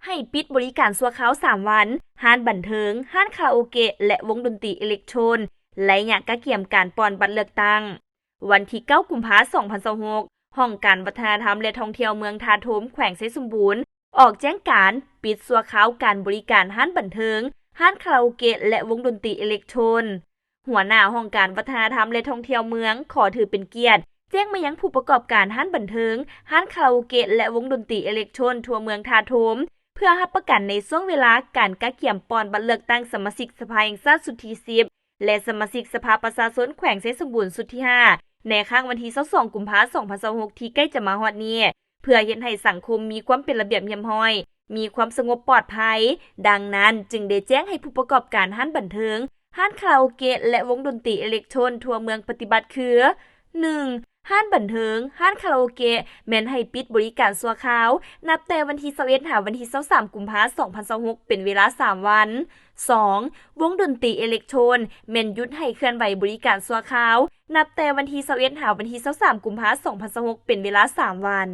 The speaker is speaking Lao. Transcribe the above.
ໃຫ້ປິດບໍລິການຊົ່ວຄາວສາມວັນ, ຮ້ານບັນເທີງ, ຮ້ານຄາຣາໂອເກະ ແລະ ວົງດົນຕີເອເລັກໂທຣນ ໄລຍະກະກຽມການປ່ອນບັດເລືອກຕັ້ງ. ວັນທີເກົ້າ ກຸມພາ ສອງພັນຊາວຫົກ, ຫ້ອງການວັດທະນະທຳ ແລະ ທ່ອງທ່ຽວເມືອງທ່າໂທມ ແຂວງໄຊສົມບູນ ອອກແຈ້ງການປິດຊົ່ວຄາວການບໍລິການຮ້ານບັນເທີງ, ຮ້ານຄາຣາໂອເກະ ແລະ ວົງດົນຕີເອເລັກໂທຣນ. ຫົວໜ້າຫ້ອງການວັດທະນະທຳ ແລະ ທ່ອງທ່ຽວເມືອງ ຂໍຖືເປັນກຽດແຈ້ງມາຍັງຜູ້ປະກອບການຮ້ານບັນເທີງ, ຮ້ານຄາຣາໂອເກະ ແລະ ວົງດົນຕີເອເລັກໂທຣນທົ່ວເມືອງທ່າໂທມ ເພື່ອຮັບປະກັນໃນຊ່ວງເວລາການກະກຽມປ່ອນບັດເລືອກຕັ້ງສະມາຊິກສະພາແຫ່ງຊາດຊຸດທີສິບ ແລະ ສະມາຊິກສະພາປະຊາຊົນແຂວງໄຊສົມບູນຊຸດທີຫ້າ ໃນຄ້າງວັນທີຊາວສອງ ກຸມພາ ສອງພັນຊາວຫົກ ທີ່ໃກ້ຈະມາຮອດນີ້ ເພື່ອເຮັດໃຫ້ສັງຄົມມີຄວາມເປັນລະບຽບຮຽບຮ້ອຍ, ມີຄວາມສະຫງົບປອດໄພ. ດັ່ງນັ້ນ, ຈຶ່ງໄດ້ແຈ້ງໃຫ້ຜູ້ປະກອບການຮ້ານບັນເທີງ, ຮ້ານຄາຣາໂອເກະ ແລະ ວົງດົນຕີເອເລັກໂທຣນທົ່ວເມືອງປະຕິບັດຄື: ໜຶ່ງ ຮ້ານບັນເທີງ, ຮ້ານຄາຣາໂອເກະ ແມ່ນໃຫ້ປິດບໍລິການຊົ່ວຄາວ ນັບແຕ່ວັນທີຊາວເອັດ ຫາວັນທີຊາວສາມ ກຸມພາ ສອງພັນຊາວຫົກ ເປັນເວລາສາມວັນ. ສອງ ວົງດົນຕີເອເລັກໂທຣນ ແມ່ນຢຸດໃຫ້ເຄື່ອນໄຫວບໍລິການຊົ່ວຄາວ ນັບແຕ່ວັນທີຊາວເອັດ ຫາວັນທີຊາວສາມ ກຸມພາ ສອງພັນຊາວຫົກ ເປັນເວລາສາມວັນ.